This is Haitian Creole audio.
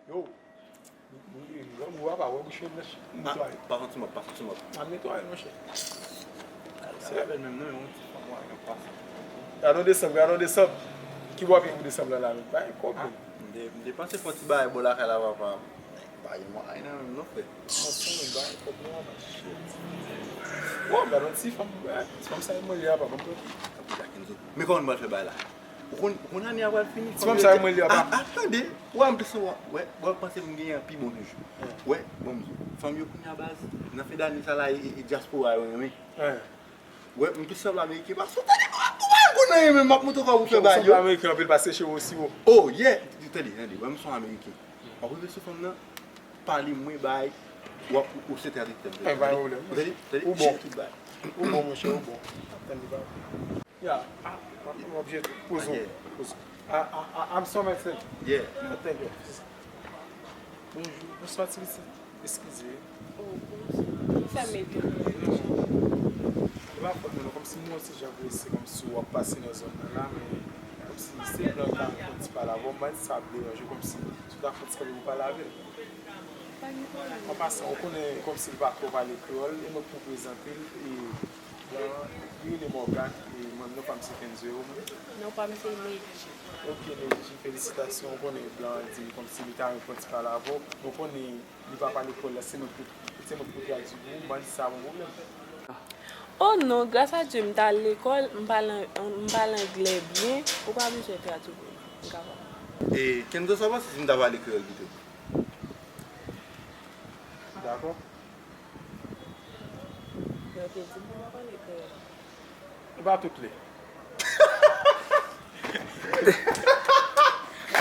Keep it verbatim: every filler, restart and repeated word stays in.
Yo, grangou a pa wè bouch yo nan netwaye. Pa fè ti mòp, pa fè ti mòp. Al netwaye l, monchè. Se pa bèl menm non, yon ti fanm wè yon pas. Gade yon desanm, gade yon desanm. Ki bò pye pou desanm lan la menm? Bay kòb menm. M te, m te panse fè yon ti bagay bò lakay la papa. Pa gen mwayen nan menm non frè. Ansanm bay kòb non, shit. Wòw, gade yon ti fanm, ti fanm sa e mwen li a papa. Men kòman nou pral fè bagay la? Ou konn, ou konn ane a pral fini. Ti fanm sa e mwen li a papa. Ah, tande. Wè, m te santi wè, wè, wè, panse m genyen pi bon toujou. Wè, bon, m di, fanm yo kounye a baz, nan fen dane sa la, e, e, e dyaspora yo renmen. Wè, m te sanble ameriken, paske w tande, ou pa konn anyen menm, m ap montre w kòman pou fè bagay yo. Ou sanble ameriken anpil paske cheve w si wo. Oh, yeah, tande, tande, wè, m se yon ameriken. W ap rive sou fanm nan, pale mwen bay, w ap, ou se tradiktè m. Eh, pa gen pwoblèm. Ou tande, tande, ou bon. Ou bon, monchè, ou bon. Ap tann li pale. Yeah, ah, m ap, m ap jete. Poze w. Poze w. Ah, ah, ah, I'm so mad. Yeah. Ah, thank you. Bonjou, bonswa ti pitit. Eskize. Oh, bonswa. Ou fè m etone. E pa fòt mwen non, kòmsi m wè w se jan prese, kòmsi w ap pase nan zòn nan la, men kòmsi se blan ki ta renmen fè yon ti pale avè w, m pa di sa ap deranje w, kòmsi si w ta fè yon ti kanpe pou pale avè l. An pasan, ou konnen kòmsi li pa twò pale kreyòl, e mwen k pou prezante l, e blan an, li rele Morgan, e mwen, non pa m se Kenzo, e ou menm? Non pa m se Neji. Ok, Neji, felisitasyon, ou konnen blan an di m kòmsi li ta renmen fè yon ti pale avè w, men ou konnen li pa pale kreyòl la, se mwen k pou, se mwen k pou tradui pou ou, m pa di sa pa yon pwoblèm. Oh non, gras a Dye m t al lekòl, m pale, m pale anglè byen, ou pa bezwen tradui pou mwen, m kapab. E Kenzo, sa w panse si m ta pale kreyòl pito? Dakò. Yo te di m pou mwen pale kreyòl. E pa tout lè.